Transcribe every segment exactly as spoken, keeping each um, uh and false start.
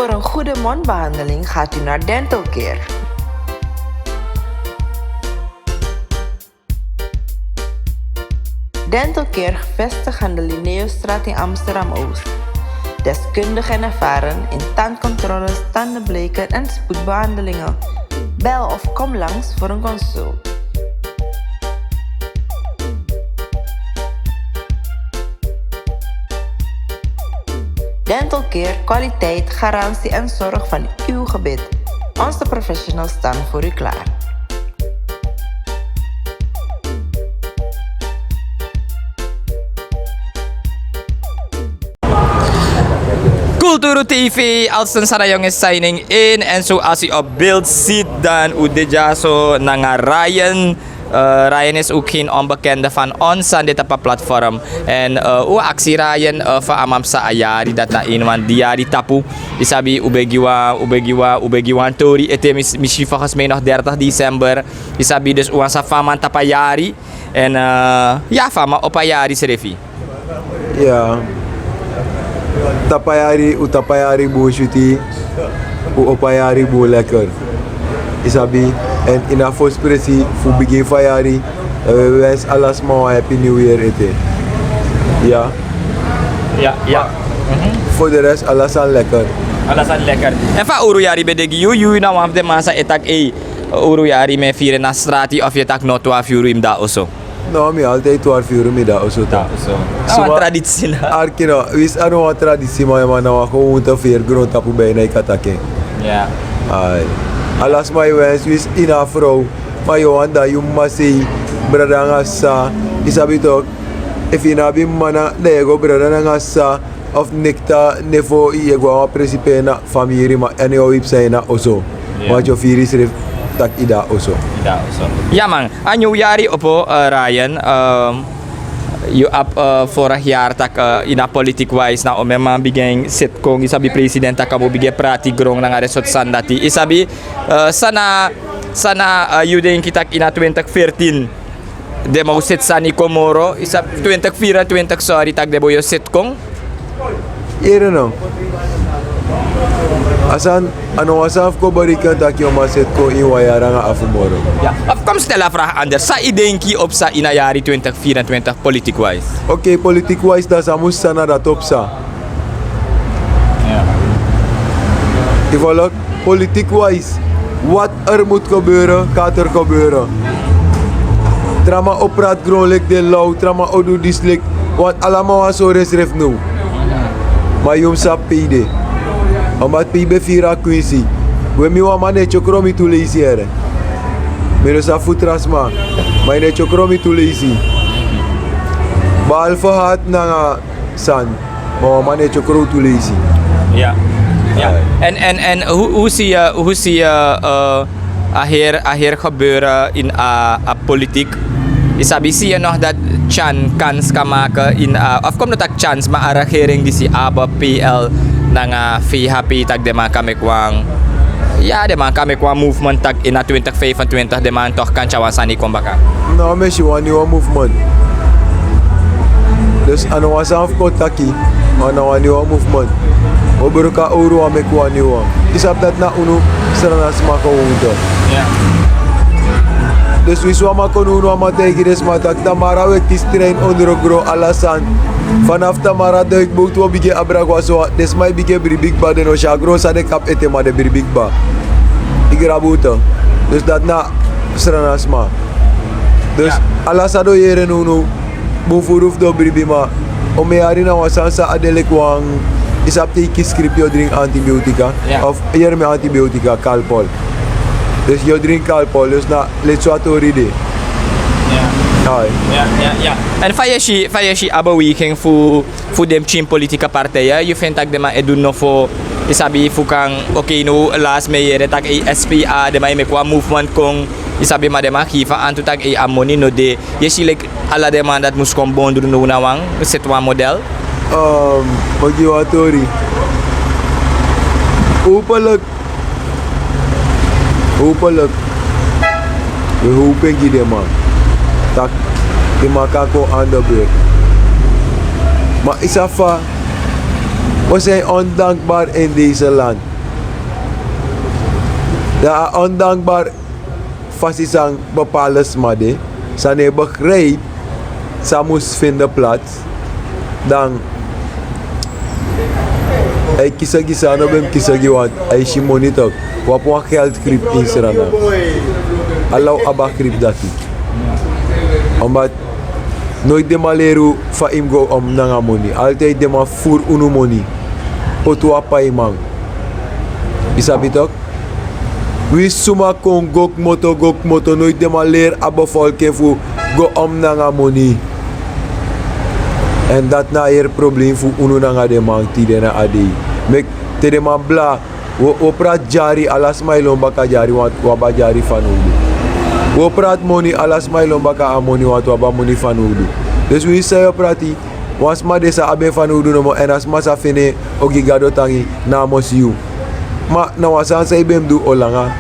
Voor een goede mondbehandeling gaat u naar Dental Care. Dental Care, gevestigd aan de Linnaeusstraat in Amsterdam-Oost. Deskundig en ervaren in tandcontroles, tandenbleken en spoedbehandelingen. Bel of kom langs voor een consult. Dental Care, kwaliteit, garantie en zorg van uw gebit. Onze professionals staan voor u klaar. Kulturu T V, Alston Sarayong is signing in. En zoals u op beeld ziet, dan u dit jaar zo nanga Ryan. Eh, Ryan is ook geen onbekende van ons aan dit platform. En eh, u aksi Ryan eh, van amamsa ayari dat na een van die yari tapu. Isabi ubegiwa, ubegiwa, ubegiwan tori. Ete mis- misschien volgens mij nog dertig december. Isabi dus uansa fama tapa yari. En eh, ja, fama opa yari srefi. Ya. Tapa yari, u tapa yari bun switi, u opo a yari bun lekker. Yu sabi, èn ini a fosi presi fu bigin fu a yari, eh, wi e wensi ala sma wan happy new year ete. Ya. Ya, ya. Ma, mhm, for the rest, ala sani lekker. Ala sani lekker. Èn fa uru yari ben de gi yu, yu na wan fu den man san e taki, ei, uru yari mi e firi na strati, of yu e taki no, twarfu yuru yu mus de na oso? No, mi altijd twarfu yuru mi de na oso, toch. Na wan tradisi na. Arki no, winsi a no wan tradisi, ma na wan gewoonte fu heri grontapu bijna yu kan taki. Ya. Ai. Ala sma e wensi, winsi yu na frow, ma yu wani de na yu mama sei, brada nanga sisa, yu sabi toch. Efu yu no abi mama, dan yu e go brada nanga sisa, of nekta, nefo, yu e go na wan presi pe na famiri, ma a no e wi psa yu na oso. Ya. Want yu o firi yusrefi taki yu de na oso. Yu de na oso. Ya man, a nyun yari opo, eh, Ryan, ehm, yu abi, eh, vorig yari taki, eh, ini a politiek wise na omeni man bigin seti kon, yu sabi, president taki a mu bigin e prati gron nanga den sortu sani dati. Yu sabi, eh, san na, san na, eh, yu denki taki ini a twintig veertien den man o seti sani kon moro, yu sabi, twintig vierentwintig, sorry, taki den man o seti kon. Yere no. A sani, a no wan sani fu kon bereken taki yu o man seti kon ini wan yari nanga afu moro. Ya. Of kom stel a vraag anders. San yu denki yu o psa ini a yari twintig vierentwintig politiek wise? Oké, politiek wise dan san mus psa, na dati o psa. Ya. Yu follow? Politiek wise, wat er moet gebeuren, gaat er gebeuren. Tra man o prati gron leki den law, tra man o du disi leki, want ala man wani sori ensrefi now. Ma yu mus sabi pe yu de. Omdati pe yu ben firi a kwinsi. We, mi wan man no e tyokro mi tu leisi, yere. Mi no sabi fu tra sma. Ma yu no e tyokro mi tu leisi. Behalve hati nanga sani. Ma wan man no e tyokro tu leisi. Ya. Ya. Ai. En, en, en hoe, hoe zie je, hoe zie je, eh, a heri, a heri gebeuren ini a, a politiek? Yu sabi, zie je nog dat Tjan kans kan maken in, eh, of kom no taki chance, ma a regering disi A B P L nanga V H P, taki den man kan meki wan, ya, den man kan meki wan movement taki ini a twintig vijfentwintig den man toch kan tyari wan sani kon baka? No, mi e si wan nyun movement. Dus a no wan sani fu kon taki, ma na wan nyun movement. O bruku a owru wan meki wan nyun wan. Yu sabi dati na unu Sranan sma kon wowtu. Ya. Dus winsi wan man kon, unu wan man taigi den sma taki tamara wi e kisi trein ondro gron, ala sani. Fanafu tamara dan yu kbowtu o bigin abra gwa so, den sma e bigin e bribi kba, den no si a gron san den kapu ete, ma den bribi kba. Yu grabu toch. Dus dati na Sranan sma. Dus, ya, ala san den o yere nownow, bun furu fu den o bribi, ma omeni yari na wan sani san a de leki wan, yu sabi te yu kisi kripi yu o dringi antibiotica, ya, of yere mi, antibiotica, Calpol. Dus yu o dringi Calpol, dus na leti so a tori de. Ya. Ai. Ya, ya, ya. En fa yu e si, fa yu e si a beweging fu fu den pikin politika partijen, yu feni taki den man e du nofo, yu sabi, fu kan, oké, now lasi mi e yere taki, ei, S P A, den man e meki wan movement kon, yu sabi, ma den man gi fu antu taki, ei, a moni no de. Yu e si leki ala den man dati mus kon bondru now na wan, seti wan model. Ehm, mi o gi wan tori. Hopelijk Hopelijk, wi e hopu en gi den man, taki den man kan kon aan de beurt. Ma yu sabi fa, we zijn ondankbaar in deze land. Dan a ondankbari fasi san bepaalde sma de, san no e begrijp san mus fende plats. Dan a e kisigi san a no ben mus kisigi, want a e si moni tok. Wi abi wan geld griep ini Sranan. Ala un abi a griep dati. Omdat noiti den man leri un fa yu mus go om nanga moni. Altijd den man furu unu moni poti wan paiman. Yu sabi tok? Wi suma kon go kmoto, go kmoto, noiti den man leri a bevolking fu go om nanga moni. Èn dati na a heri problem fu unu nanga den man tide na a dei. Meki te den man bla, wi o, wi o prati dyari, ala sma e lon baka dyari, want wi abi a dyari fanowdu. Wi o prati moni, ala sma e lon baka a moni, want wi abi a moni fanowdu. Dus winsi san yu o prati, wan sma de sa abi en fanowdu nomo, èn a sma sa feni en o gi Gado tangi, na a mus yu. Ma na wan sani san yu ben mus du o langa.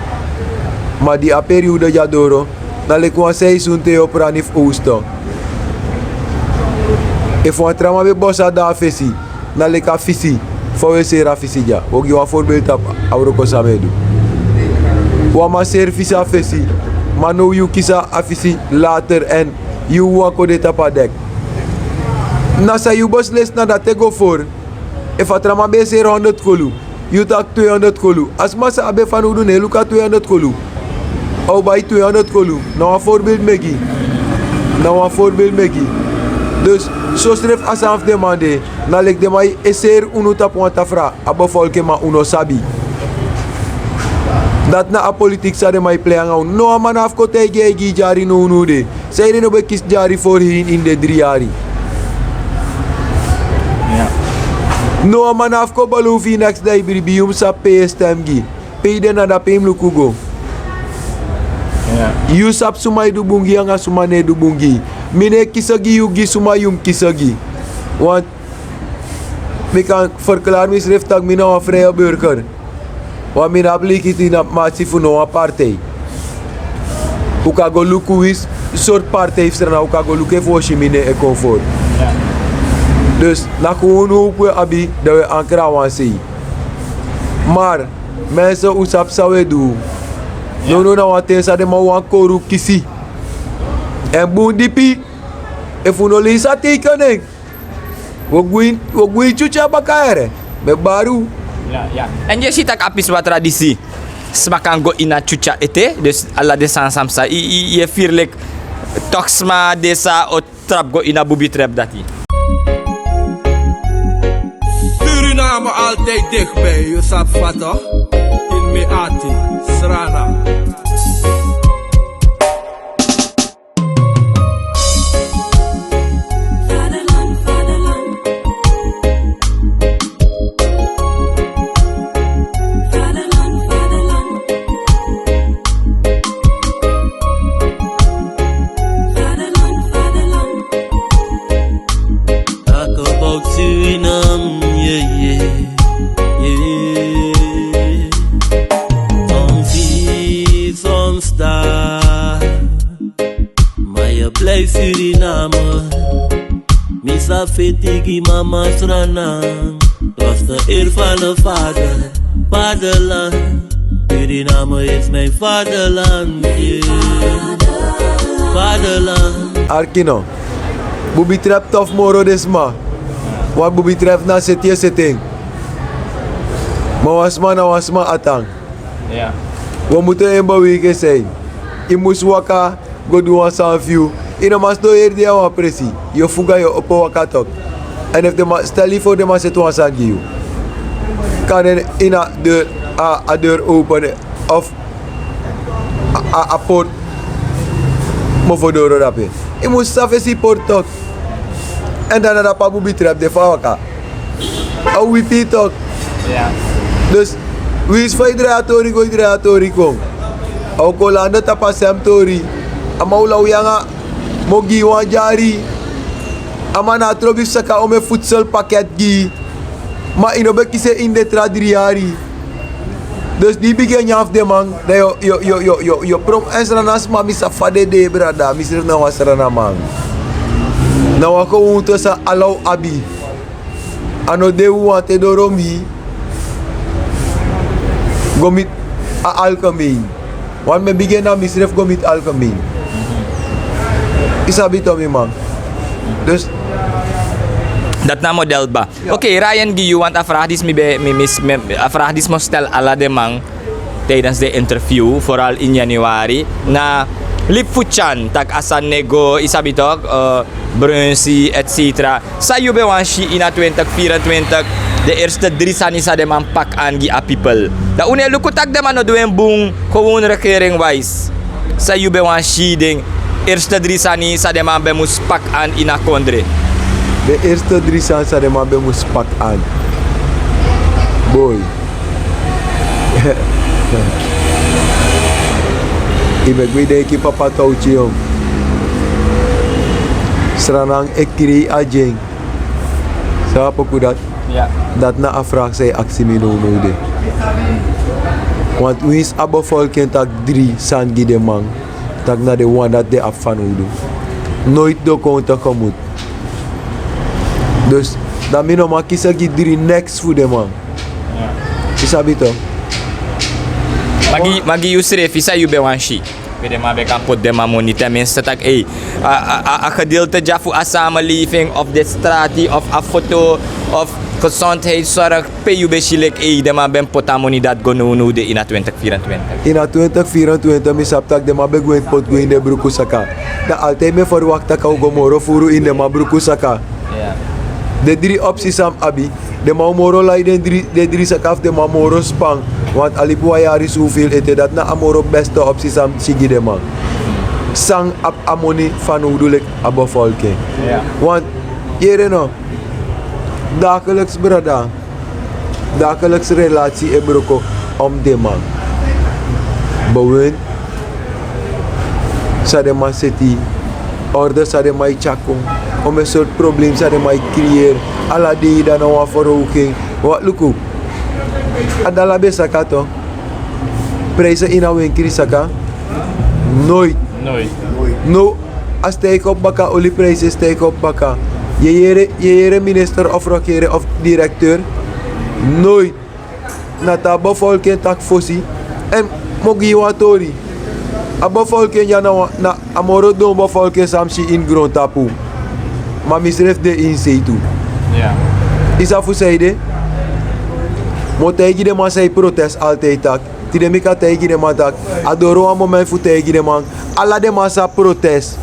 Ma di a periode dya doro, na leki wan seisun te yu o prani fu owstu. Efu wan tra man ben bosi a da a fesi, na leki a fisi, fa wi e seri a fisi dya. Wi o gi wan voorbeeld tapu a wroko san mi e du. Wan man seri fisi a fesi, ma now yu kisi a fisi later èn yu wawan kon de tapu a dek. Na san yu beslisi, na dati e go voor. Efu a tra man ben e seri honderd kolu, yu taki tweehonderd kolu. A sma san abi en fanowdu no e luku a tweehonderd kolu. A o bai tweehonderd kolu. Na wan voorbeeld mi e gi. Na wan voorbeeld mi e gi. Dus sosrefi a sani fu den man de, na leki den man e seri unu tapu wan tafra, a bevolking, ma un no sabi. Dati na a politiki san den man e plei nanga unu. No wan man no abi fu kon taigi yu e gi dyari now unu de. Sanede yu no ben kisi dyari voorheen ini den dri yari? No wan man no abi fu kon belofu yu neks, dan yu bribi, yu mus sabi pe yu e stem gi. Pe yu de, na da pe yu mus luku go. Yu sabi suma e du bun gi yu anga suma no e du bun gi yu. Mi no e kisi gi yu gi suma yu mus kisi gi. Want mi kan verklari misrefi tak' mi na wan vrije burger. Want mi no abi likiti na mati fu no wan partij. Un kan go luku winsi sortu partij fu Sranan, un kan go luku efu un o si mi nen e kon voor. Dus na gewoon howpu un abi, dan un e ankra wan sei. Maar mensen, un sabi san un e du. Nownow na wan ten san den man wani kori un kisi. Èn bun dipi, efu un no leisi a teikening, wi o gwe ini tyutya baka, here. Mi e bari un. Èn yu e si tak' a pisi watra disi, sma kan go ini a tyutya ete. Dus ala den sani san mi sa, yu e firi leki tok sma de san o trapu go ini a bubi trap dati. Suriname altijd dichtbij, yu sabi fa toch? In mi ati, Sranan. Talk about Suriname, yeah, yeah, yeah. Soms zie, soms daar. Maar je blijft Suriname. Mi sa feti gi mama Sranan. Was de eer van de vader, vaderland. Suriname is mijn vaderland, yeah. Vaderland. Arki no. Bubi trap tof moro den sma. Wan bubi trap na seti e seti en. Ma wan sma na wan sma atan. Wi o mutu en beweging san yu mus waka go du wan sani fu yu. Yu no man sidon heri dei a wan presi. Yu o fuga, yu o opo waka tok. Èn efu den man, stel yu for den man seti wan sani gi yu. Kan den ini a deur, a, a deur open, of a, a, a port mofo doro dape. Yu mus sabi fesi yu port tok. Èn dan na dape a bubi trap de fu a waka. A wipi yu tok. Dus winsi fa yu drai a tori go, yu drai a tori kon, a o kon lande tapu a sem tori. A man o law yu anga, mi o gi yu wan dyari. A man na a trobi fu saka omen voedselpakket gi yu. Ma yu no ben kisi en ini den tra dri yari. Dus di yu bigin e nyan fu den man, dan yu o, yu o, yu o, yu o, yu o prom. Èn Sranan sma, mi sabi fa den de, brada. Mi srefi na wan Sranan man. Na wan gewoonte san ala un abi. A no de un wani te doro mi go miti A algemeen. Want mi e bigin na misrefi go miti algemeen. Yu sabi to, mi man. Dus. Dati na a model kba. Oké, Ryan gi yu, want a vraag disi mi ben, mi, mi, mi, a vraag disi mi o stel ala den man tijdens den interview, vooral in januari, na libi fu tyan, tak' a sani no e go, yu sabi tok, eh, brunsi, et cetera. San yu ben wani si ini a twintig vierentwintig, den eerste dri sani san den man pak an gi a pipel. Dan un no e luku tak' den man no du en bun, gewoon regering wise. San yu ben wani si den eerste dri sani san den man ben mus pak an ini a kondre. Den eerste dri sani san den man ben mus pak an. Boy. Yu meki mi denki papa Towti, yon. Sranan e krei a dyen. San a poku dati? Ya. Dati na a vraag san yu aksi mi now now de. Want winsi a bevolking taki dri sani gi den man, taki na den wan dati den abi fanowdu. Noiti den kon tegemoet. Dus dan mi no man kisi gi dri neks fu den man. Ya. Yu sabi to. Ma gi, ma gi yusrefi, san yu ben wani si? Pe den man ben kan poti den man moni, ten minste taki, ei, a, a, a, a gedeelte dya fu a samenleving, of den strati, of a foto, of gezondheidszorg, pe yu ben si leki, ei, den man ben poti a moni dati go now now de ini a twintig vierentwintig? Ini a twintig vierentwintig mi sabi taki den man ben gwenti poti go ini den bruku saka. Dan altijd mi e verwacht taki a o go moro furu ini den man bruku saka. Ya. Den dri opsi san mi abi, den man o moro lai den dri, den dri saka fu den man moro span. Want a libi wan yari sufil ete, dati na a moro beste opsi san mi si gi den man. San abi a moni fanowdu leki a bevolking. Ya. Want, yere no, dagelijks, brada, dagelijks relasi e broko om den man. Bewind san den man seti, orde san den man e tyari kon, omeni sortu problem san den man e kriyeri. Ala dei dan na wan verhoging. Wan luku, a dala ben saka to. Prijse ini a wenkri saka. Noiti. Noiti. No, a stijgi op baka, olieprijse stijgi op baka. Yu e yere, yu e yere minister of regering of directeur? Noiti. Na te a bevolking taki fosi. Èn mi o gi yu wan tori. A bevolking ya na wan, na a moro don bevolking san mi si ini grontapu. Ma misrefi de ini sei tu. Ya. Yu sabi fu san ede? Mi o taigi den man san e protest altijd taki. Tide mi kan taigi den man taki a doro wan moment fu taigi den man. Ala den man sa protest.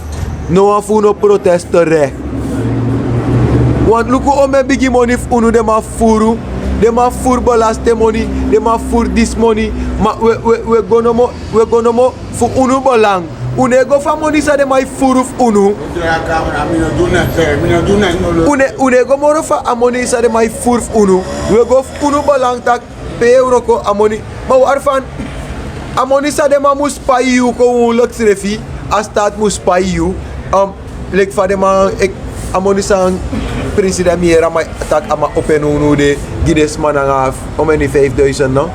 No wan fu unu o protest terek. Want luku omeni bigi moni fu unu den man fufuru. Den man fufuru belastingmoni. Den man fufuru disi moni. Ma wi, wi, wi e go nomo, wi e go nomo fu unu belang. Un no e go fu a moni san den man e fufuru fu unu. Un no e, un no e go moro fu a moni san den man e fufuru fu unu. Wi e go fu unu belang taki pe yu e wroko a moni. Ma wari fan a moni san den man mus pai yu, kon un leki srefi, a staat mus pai yu. Leki fa den man, a moni san president mi yere a man taki a man opo en now now de gi den sma nanga omeni vijfduizend, no?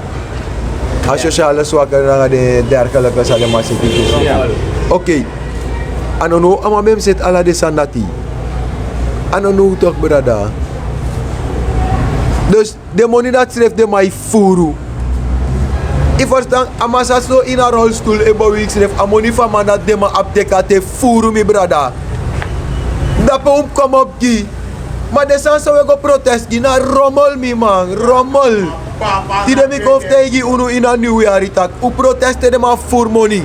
A sociale zwakke nanga den dergelijke san den man seti. Oké. A no now a man ben mus seti ala den sani dati. A no now tok, brada. Dus den moni dati srefi den man e fufuru. Yu ferstan, a man sa so ini a rolstoel e beweigi srefi, a moni fu a man dati den man abi teki a te fufuru, mi brada. Dape un mus komopo gi. Ma den sani san wi e go protest gi na rommel, mi man, rommel. Tide mi kon fu taigi unu ini a niwyari taki un protest te den man fufuru moni.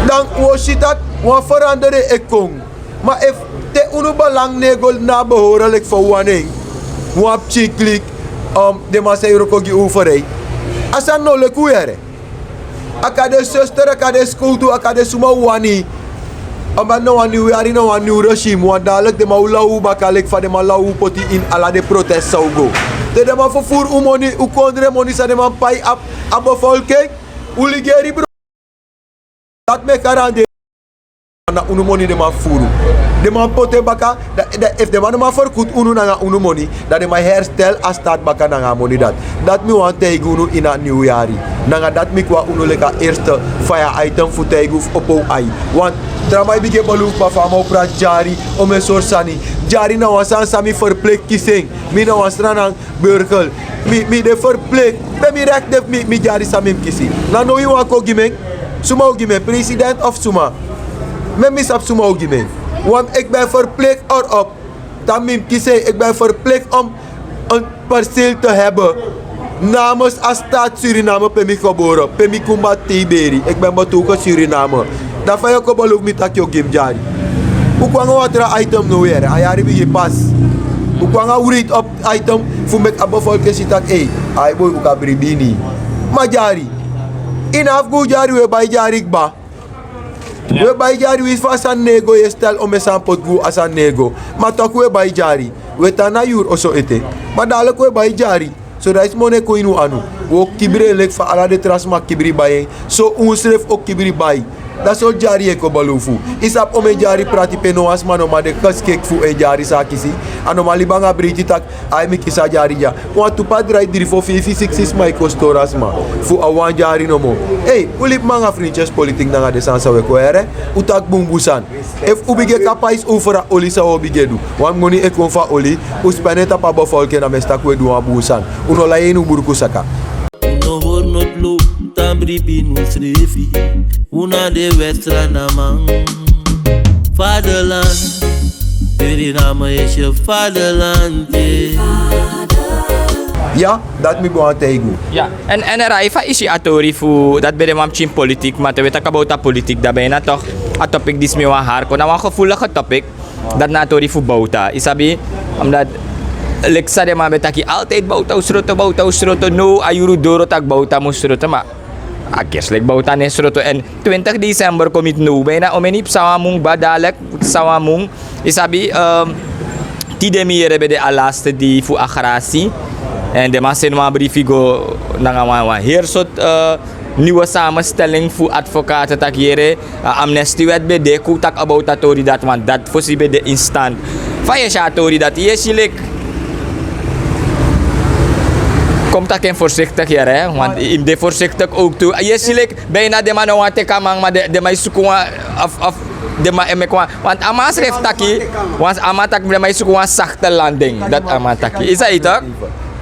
Dan un o si taki wan feranderi e kon. Ma efu te unu belang no e go na a behoren leki fa un wani en, wan pikin klik, den man sa e wroko gi un ferei. A sani no leki un yere. A kan de sester, a kan de skowtu, a kan de suma un wani. Omdati na wan niwyari, na wan nyun regime, want dadelijk den man o law un baka leki fa den man law un poti ini ala den protest san un go. Te den man fufuru un moni, un kondre moni san den man pai a, a bevolking, un ligeri bro. Dati meki a rande na unu moni den man fufuru. Den man poti en baka, da, da, efu den man no man ferkutu unu nanga unu moni, dan den man herstel a staat baka nanga a moni dati. Dati mi wani taigi unu ini a niwyari. Nanga dati mi kon na unu leki a eerste faya item fu taigi un fu opo un ai. Want tra man e bigin e belufu kba fu a man o prati dyari, omeni sortu sani. Dyari na wan sani san mi ferpleki kisi en. Mi na wan sranan Burger, mi mi de verplicht. Ben mi rek de mi mi dyari san mi mus kisi. Na no yu wan kon gi mi en? Suma o gi mi en, president of suma? Mi mi sabi suma o gi mi en. Want ik ben verplicht erop dat mi mus kisi en. Ik ben verplicht om een perceel te hebben namens a staat Suriname pe mi gebore, pe mi kumba tei beri. Ik ben betogen Suriname. Dan fa yu o kon beloof mi tak' yu o gi mi dyari? Un kon nanga wan tra item now yere, a yari bigin pas. Un kon nanga wreed up item fu meki a bevolking si tak' ei, ai boi, un kan bribi ini. Ma dyari, ini a fu go dyari un e bai dyari kba. Un e bai dyari winsi fu a sani no e go, yu e stel omeni san poti go, a sani no e go. Ma toku un e bai dyari. Un e tan na yuru oso ete. Ma dadilik un e bai dyari. So dan yu sma no e kon ini un anu. Un o kibri en leki fa ala den tra sma kibri bai en, so unsrefi o kibri bai. Dan sortu dyari yu e kon belofu? Yu sabi omeni dyari prati pe no wan sma no man de keskeki fu en dyari san a kisi. A no man libi nanga breiti tak' ai, mi kisi a dyari dya. Wantu pa drai dri fo feifi siksi sma e kon stori a sma fu a wan dyari nomo. Ei, un libi nanga frintyes politik nanga den sani san un e kon yere. Un taki bunbun sani. Efu un bigin e kapa isi over a oli, san un o bigin e du? Wan moni e kon fu a oli, un spen en tapu a bevolking, na mesi tak' un e du wan bun sani. Un no lai en ini un bruku saka. Un no hori noti lo, un tan bribi ini unsrefi. Un na de westra na man. Fatherland, Suriname is je fatherland, yeah. Ya, dati mi go wani taigi un. Ya. Èn èn Raifa, yu si a tori fu dati ben de wan pikin politik, ma te wi e taki about a politik, dan ben na tok' a topic disi mi wani hari kon na wan gevoelige topic. Dati na a tori fu Bouta, yu sabi. Omdat leki san den man ben taki altijd, Bouta o sroto, Bouta o sroto. Now a yuru doro tak' Bouta mus sroto, ma a gersi leki Bouta no e sroto. Èn twintig december kon miti now, ben na omeni psa wan mun kba, dadilik psa wan mun. Yu sabi, ehm, tide mi yere ben de a laste dei fu agresi. Èn den man seni wan brifi go nanga wan wan heri sortu, eh, nieuwe samenstelling fu advocaten tak' yere, eh, amnestiewet ben de, kon taki about a tori dati, want dati fosi ben de in stand. Fa yu e si a tori dati, yu e si leki, kon mi taki en voorzichtig yere, want yu mus de voorzichtig ook tu. Yu e si leki, bijna den man no wani teki a man, ma den man e suku wan, of of den man e meki wan, want a man srefi taki, want a man taki den man e suku wan sakte landing, dati a man taki. Yu sabi tok'?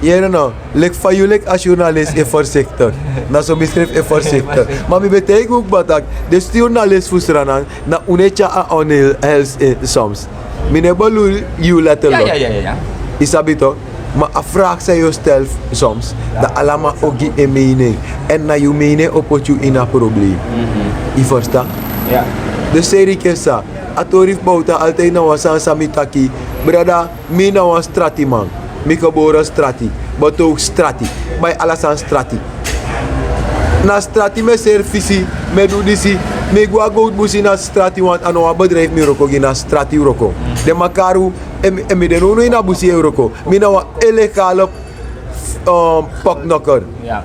Yere no, leki fa yu leki a journalist e voorzichtig, na so mi srefi e voorzichtig. Ma mi ben taigi un kba tak' den journalist fu Sranan, na un e tyari a onheil, eh, soms. Mi no e bedoel yu letterlijk. Ya, ya, ya, ya. Yu sabi tok'? Ma a vraag san yu o stel soms, dan ala man o gi en mening. Èn na yu mening o poti yu ini a probleem. Mhm. Yu ferstan? Ya. Dus seri ken sa, a tori fu Bouta altijd na wan sani san mi taki. Brada, mi na wan stratiman. Mi gebore strati, betogi strati, bai ala sani strati. Na strati mi e seri fisi, mi e du disi. Mi e go a gowtu busi na strati, want a no wan bedrijf mi wroko gi, na strati wroko. Den man kari un, èn mi, èn mi de nownow ini a busi e wroko. Mi na wan illegale, um, poknokker. Ya.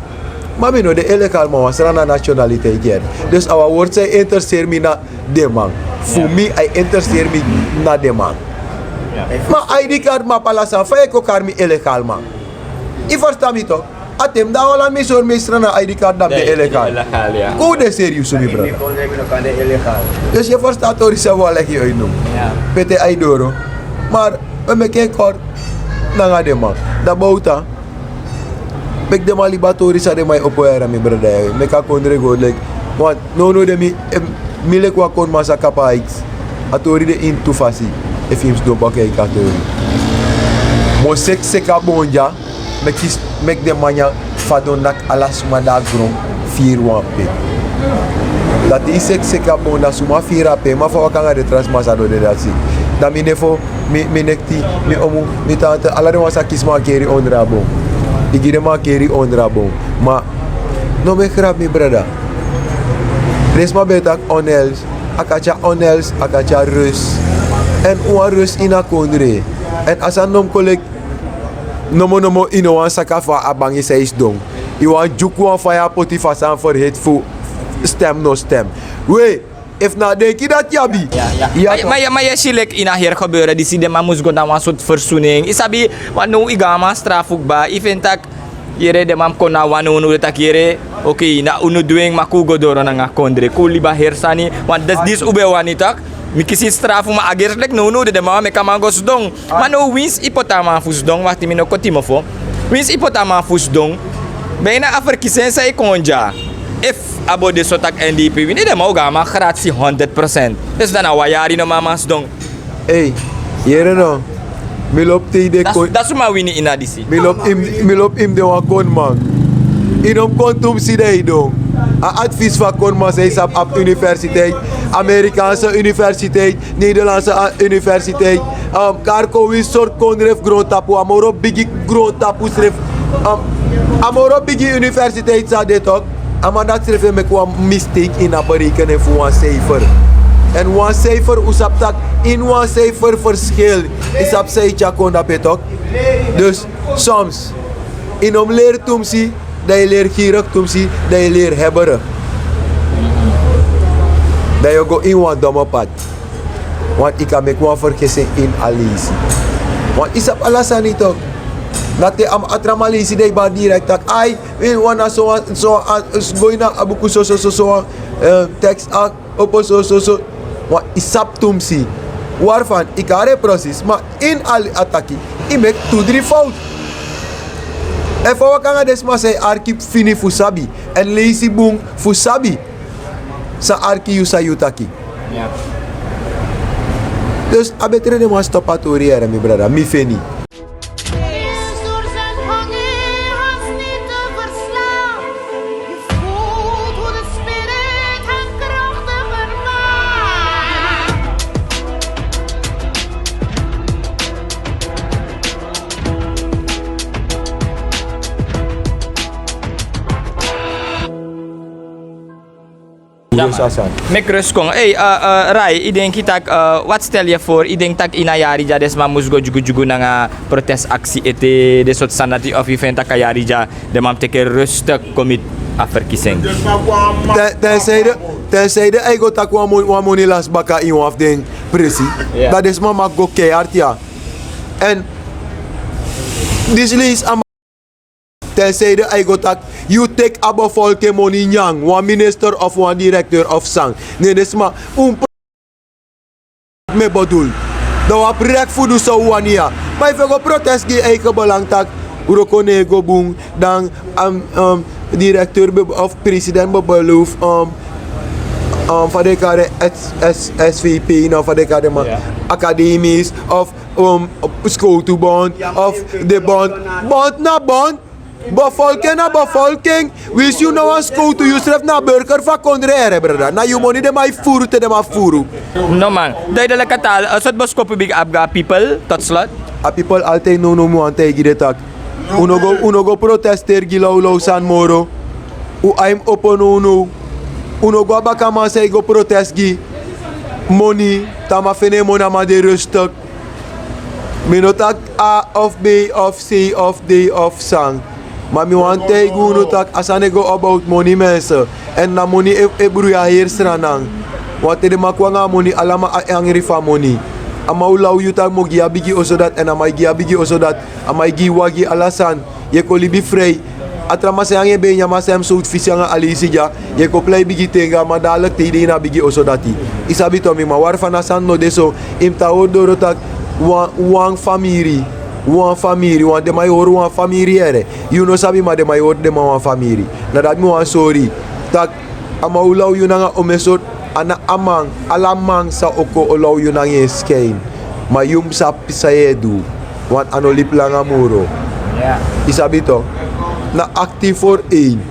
Ma mi no de illegaal, ma wan Sranan nationaliteit yere. Dus a wan wortu san e intereseri mi na den man. Fu mi, a e intereseri mi na den man. Ya. Ma I D card, ma palasan, fa yu e kon kari mi illegaal man? Yu ferstan mi tok'? A ten mi de na Holland, mi sori mi Sranan I D card, dan mi de illegaal. Illegaal, ya. Kon un de serius, mi brada. Dus yu e ferstan a tori san mi wani leki yu no. Ya. Pe te a e doro. Ma un e meki en kort nanga den man. Dan Bouta, meki den man libi a tori san den man e opo yere, mi brada, ya. Meki a kondre go leki. Want nownow de mi, eh, mi leki wan kondre man sa kaba a iti. A tori de ini tu fasi. Efu yu mus sidon baka e kaba a tori. Mi o seki seki a bon dya. Meki, meki den man nyan fadon, naki ala suma de na gron, firi wan pe. Dati yu seki seki a bon, dan suma firi a pe, ma fa waka nanga den tra sma sa du dati. Dan mi nefo, mi, mi nekti, mi omu, mi tante, ala den wan sa kisi mankeri ondro a bon. Yu gi den mankeri ondro a bon. Ma no meki grap, mi brada. Den sma ben e taki onheil, a kan tyari onheil, a kan tyari rust. Èn un wani rust ini a kondre. Èn a sani no mus kon leki nomo nomo, yu no wani saka fu a bangi san yu sidon. Yu wani dyuku wan faya poti fu a sani ferheti fu stem no stem. We, efu na a denki dati yu abi. Ya, ya. Ma yu, ma yu e si leki ini a heri gebeuren disi, den man mus go na wan sortu verzoening. Yu sabi, want now yu go a man strafu kba, yu feni tak' yere, den man kon na wan nownow, den taki yere, oké, na unu dwingi meki un go doro nanga kondre, kon un libi a heri sani, want disi, disi un ben wani tak', mi kisi strafu, ma a gersi leki nownow den man wani meki a man go sidon. Ma now winsi yu poti a man fu sidon, wakti, mi no koti mofo. Winsi yu poti a man fu sidon, ben ini a ferkisi en san yu kon dya. Efu a bo de so tak' N D P wini, den man o go a man gratisi honderd prosent. Dus dan na wan yari no man a man sidon. Ei, yere no. Mi lobi te yu de kon. Dati suma wini ini a disi. Mi lobi yu mus de wan koniman. Yu no mus kon tu mus si dan yu don. A advis fu a koniman san yu sabi abi universiteit, Amerikaanse universiteit, Nederlandse universiteit, Karko, winsi sortu kondre fu grontapu, a moro bigi grontapu srefi. A moro bigi universiteit san de tok. A man dati srefi e meki wan mistake ini a berekening fu wan cijfer. Èn wan cijfer un sabi tak' ini wan cijfer verschil. Yu sabi san yu tyari kon dape tok. Dus soms yu no mus leri tu mus si, dan yu leri gierig tu mus si, dan yu leri hebberig. Dan yu o go ini wan domme pad. Want yu kan meki wan ferkisi ini a leisi. Want yu sabi ala sani tok. Na te a tra man leisi dan yu bari direkt tak' ai, wi wani na sowan, sowan, go ini a buku soso soso wan, teks a opo soso soso. Want yu sabi tu mus si. Wari fan yu kari en presis ma ini a taki yu meki tu dri fowtu. Èn fa waka nanga den sma san yu arki fini fu sabi èn leisi bun fu sabi san arki yu san yu taki. Dus a betre den man stop a tori yere mi brada, mi feni. Meki rus kon. Ei, Rai, yu denki tak', wat stel yu for, yu denki tak' ini a yari dya den sma mus go dyugudyugu nanga protesaksi ete, den sortu sani dati, of yu feni tak' a yari dya den man mus teki en rustik kon miti a ferkisi en? Ten, tensei den, tensei den e go taki wan moni, wan moni lasi baka ini wan fu den presi. Dan den sma maki go keihard ya. Èn disi leisi a man, tensei den e go taki yu teki a bevolking moni nyan, wan minister of wan directeur of san. Ne den sma un mi e bedul. Dan un abi reki fu du san un wani ya. Ma efu yu e go protesti gi yu eigen belang tak' wroko no e go bun, dan directeur of president ben beloof, fa den e kari en, S V P no, fa den e kari den man, academies of skowtubond of de bond. Bond na bond. Bevolking na bevolking. Winsi yu no wan skowtu, yu srefi na burger fu a kondre yere brada. Na yu moni den man e furu te den man furu. No man, duidelijke taal. Een soort boskopu bigi abi go a people tot slot. A people altijd nownow mi wani taigi den taki un no go, un no go protesteri gi lawlaw sani moro. Un ain mus opo nownow. Un no go a bakaman san e go protesti gi moni. Te a man feni en moni a man de rustik. Mi no taki A of B of C of D of san. Ma mi wani taigi unu tak' a sani e go about moni, mensen. Èn na moni e, e bruya heri Sranan. Wan te den man kon nanga a moni, ala man e angri fu a moni. A man o law yu tak' mi o gi yu a bigi oso dati, èn a man e gi yu a bigi oso dati. A man e gi yu wagi, ala sani. Yu e kon libi frei. A tra man san yu nanga en ben e nyan, a man san yu mus sowtu fisi nanga a leisi dya. Yu e kon plei bigi ten gi a man, dalek te yu de ini a bigi oso dati. Yu sabi tok, mi man, wari fa na sani no de so. Yu mus tan hori doro tak' wan, wan famiri. Wan famiri, want den man e hori wan famiri yere. Yu no sabi, ma den man e hori den man wan famiri. Na dati mi wani sori. Tak' a man o law yu nanga omeni sortu, a no a man, ala man sa o kon o law yu nanga en skin. Ma yu mus sabi san yu e du. Want a no libi langa moro. Yu sabi tok. Na achttien voor één.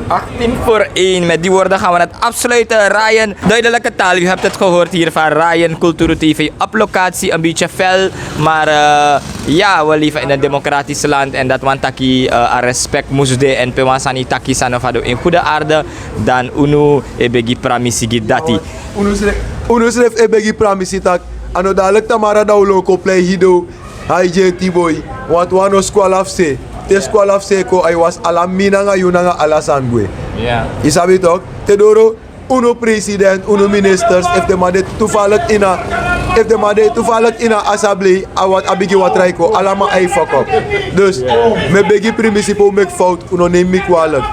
Achttien voor één. Met die woorden gaan we het afsluiten. Ryan, duidelijke taal. U hebt het gehoord hier van Ryan, Culturu T V op locatie. Een beetje fel, maar, eh, ja, we leven in een democratisch land en dat wani taki, eh, a respect mus de, èn pe wan sani taki sani fu a du in goede aarde, dan unu e begi pramisi gi dati. Unu srefi, unu srefi e begi pramisi tak' a no dalek tamara dan un lon kon plei gi den. Ai, gi en tiboi. Want wan no skwala fu se. Te skwala fu se kon, ai, wasi ala mi nanga yu nanga ala sani gwe. Yu sabi tok. Te doro unu president, unu ministers, efu den man de toevallig ini a, efu den man de toevallig ini a assemblee, a wat, a bigi watra e kon, ala man ai fuck up. Dus mi e begi pramisi pe un meki fowtu, un no nemi mi kwalijk.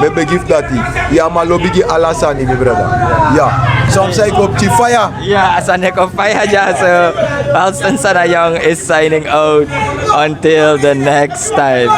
Mi e begi fu dati. Ya, mi lobi gi ala sani, mi brada. Ya. San mi sa e go pikin faya. Ya, a sani e kon faya dya so. Alston Sanayoung is signing out. Until the next time.